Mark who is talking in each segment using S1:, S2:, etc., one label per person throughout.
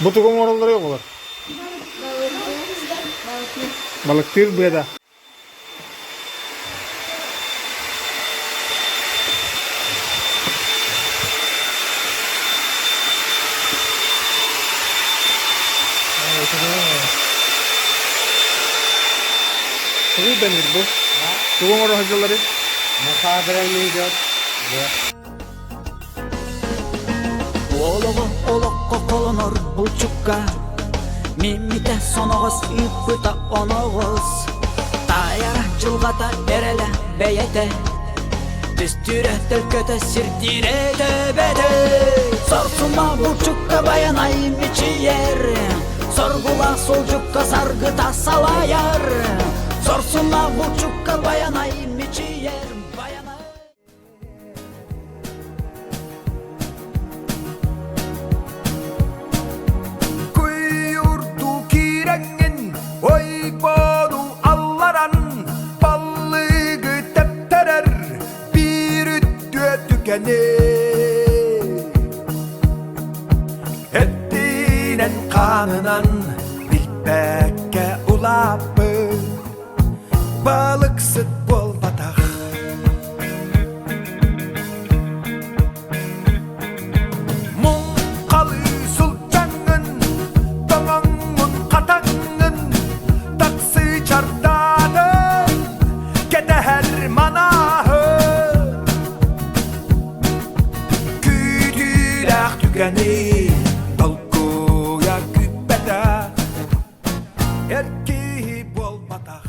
S1: Бу тугу оҥороллоруй оҕолор? Балыктыыр быада. Тугу дэнир бу? Тугу оҥоро сылдьалларый?
S2: Олоҕу олоххо холонор булчукка Миммитэ соноҕос ыыппыта оноҕос Таайара дьылҕата эрэлэ бэйэтэ Түстүүрэ төлкөтө сирдиирэ төбөтө Сорсума булчукка байанай мичийэр Соргула суолдьукка саргыта салайар Сорсума булчукка байанай мичийэр Байанай
S3: Куйуурдуу киирэҥҥин ойбону алларан баллыгы тэптэрэр биир үтүө түгэни эттинэн хаанынан билбэккэ улааппыт балыксыт буолбатах Муҥхалыы сылдьаҥҥын, тоҥоҥҥун хатаҥҥын, таксыы чардаатын, кэтэһэр манааһын. Күүтүүлээх түгэни толкуйа күүппэтэ, эр киһи буолбатах.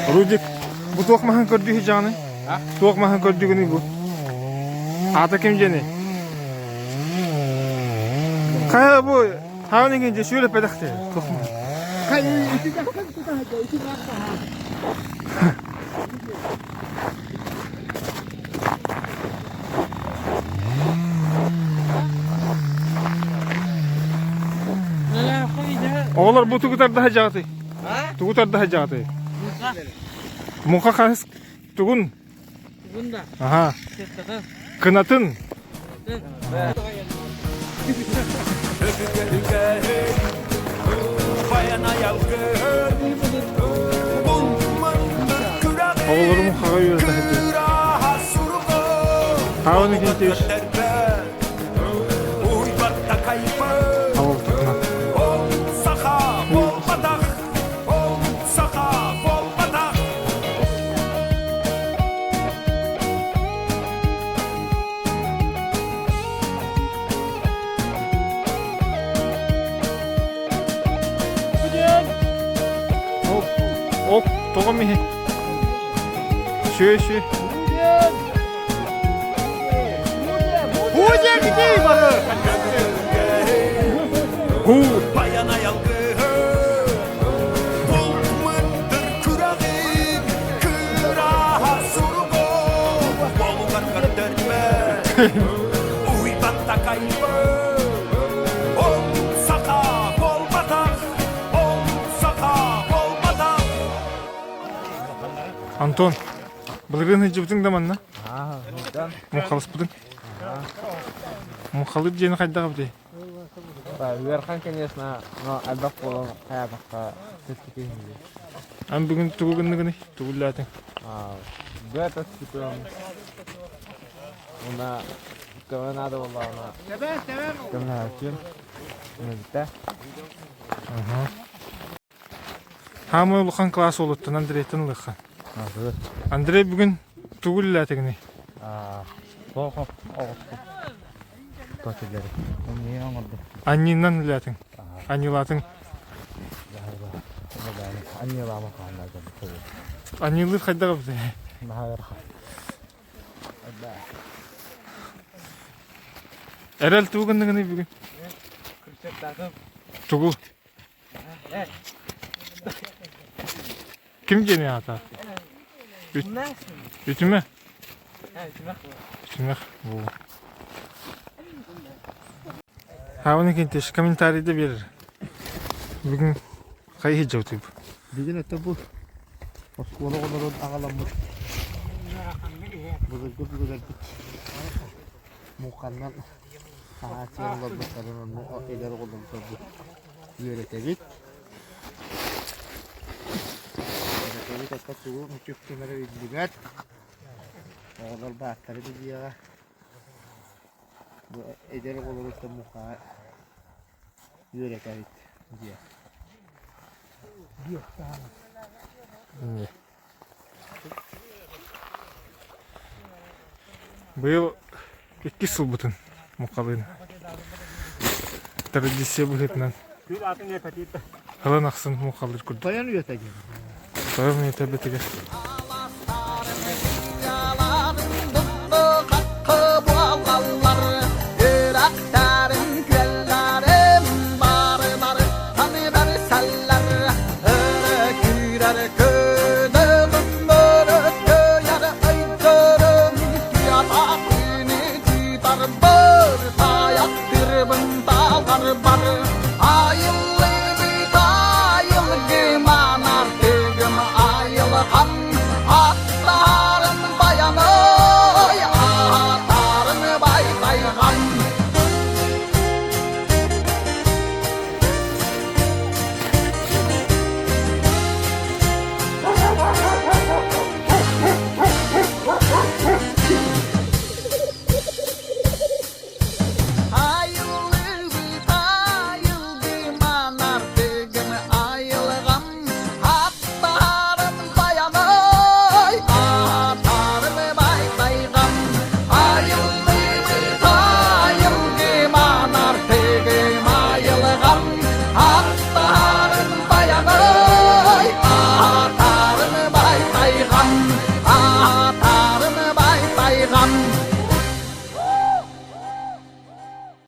S1: Рудик, бу туох маһын көрдүү сылдьаҕыный? Туох маһын көрдүгүнүй бу? Аата ким дьэний? Хайа бу хаан иҥин дьэ сүөл эппэтэхтэ. Туох маһын? Оҕолор бу тугу тардаһа дьаҕатый? Тугу тардаһа дьаҕатый? Муха хаһыс тугун? Аха. Кынатын. Оҕолорум хаҕа үөрэтэ сылдьар. Хаҕаны киһитиир. Ок, тоҕо миһи? Сүө, сүө. Будем бары! Гу! Антон, былырыын сылдьыбытыҥ да манна? Муҥхаласпытыҥ? Муҥхалыыр дьиэни хайдах эбитий?
S4: Ыарахан, конечно, но элбэх буолан хайаатахха чэпчэки иһиллиэ.
S1: Ан бүгүн тугу гынныгыный? Тугу үллээтиҥ?
S4: Бэт өттүкүм уна көмө наада буоллаҕына көмөлөһөөччүм бүттэ.
S1: Хаамай улахан класс уолуттан Андрейтан ылыахха. Андрей бүгүн тугу үлэлээтигиний? Анньыынан үлэлээтиҥ. Анньыылаатыҥ. Анньыылыыр хайдах эбитий? Эрэл тугу гынныгыный бүгүн? Тугу? Ким диэни аата? Үтүмэ? Үтүмэх буолуо. Хаабын Никитич, комментарийда биэрэр. Бүгүн хайы сылдьабытый бу?
S4: Бүгүн это бу.
S5: Оскуола оҕолорун аҕаламмыт былыргы өбүгэлэрбит муҥханнан аһааччыйан олорбуттарын онно эдэр оҕолорго үөрэтэбит. Үөрэтэбит оттон тугу мүчүк гынара биллибэт. Оҕолор бааттара билиэҕэ. Бу эдэр оҕолоруттан муҥхаҕа үөрэтэбит диэ.
S1: Быйыл иккис сылбытын муҥхалыын традиция быһыытынан ылан ахсын муҥхалыыр курдук.
S5: Тойон үйэтэ диэн.
S1: Тойон үйэтэ битигэр.